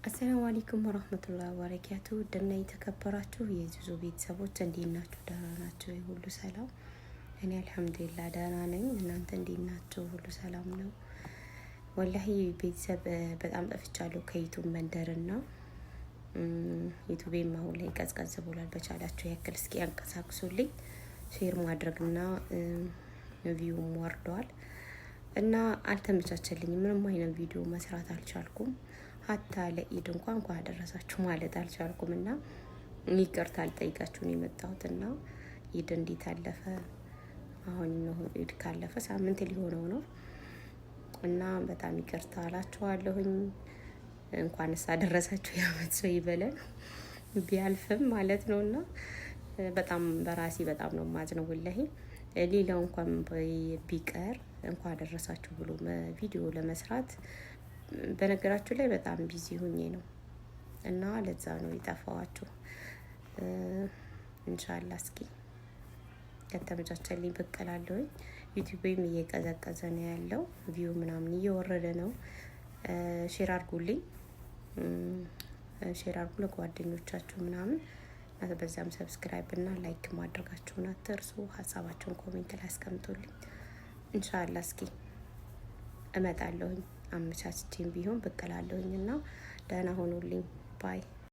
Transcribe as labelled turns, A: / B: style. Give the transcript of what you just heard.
A: السلام عليكم ورحمة الله وبركاته። ውድና የተከበራችሁ የዙዙ ቤተሰቦች እንዴት ናችሁ? ደህና ናቸው? ሁሉ ሰላም? እኔ الحمد لله ደህና ነኝ። እናንተ እንዴት ናችሁ? ሁሉ ሰላም ነው? والله ቤተሰብ በጣም ጠፍቻለሁ ከ YouTube መንደርና YouTube ኤም አሁን ላይ ቀዝቀዝ ብሏል። በቻላችሁ ያክል እስኪ ያንቀሳቅሱልኝ፣ share ማድረግና view ም ወርደዋል እና አልተመቻቸልኝም። ምንም አይነት ቪዲዮ መስራት አልቻልኩም። حتى ለኢድ እንኳን እንኳን አደረሳችሁ ማለት አልቻልኩም እና ይቅርታ ልጠይቃችሁ ነው የመጣሁት። እና ኢድ እንዴት አለፈ? አሁን ነው ኢድ ካለፈ ሳምንት ሊሆነው ነው እና በጣም ይቅርታ አላችኋለሁኝ። እንኳንስ አደረሳችሁ የአመት ሰው ይበለን ቢያልፍም ማለት ነው እና በጣም በራሴ በጣም ነው የማዝነው والله። ሌላው እንኳን ቢቀር እንኳን አደረሳችሁ ብሎ ቪዲዮ ለመስራት በነገራችሁ ላይ በጣም busy ሁኜ ነው እና ለዛ ነው የጠፋኋችሁ። إن شاء الله እስኪ ከተመቻቸልኝ ብቅ እላለሁኝ። YouTube ም እየቀዘቀዘ ነው ያለው፣ view ምናምን እየወረደ ነው። Share አድርጉልኝ፣ share አድርጉ ለጓደኞቻችሁ ምናምን። በዛም subscribe እና like ማድረጋችሁን አትርሱ። ሀሳባችሁን comment ላይ አስቀምጡልኝ። إن شاء الله እስኪ እመጣለሁኝ፣ አመቻችቼም ቢሆን ብቅ እላለሁኝ እና ደህና ሆኑልኝ bye።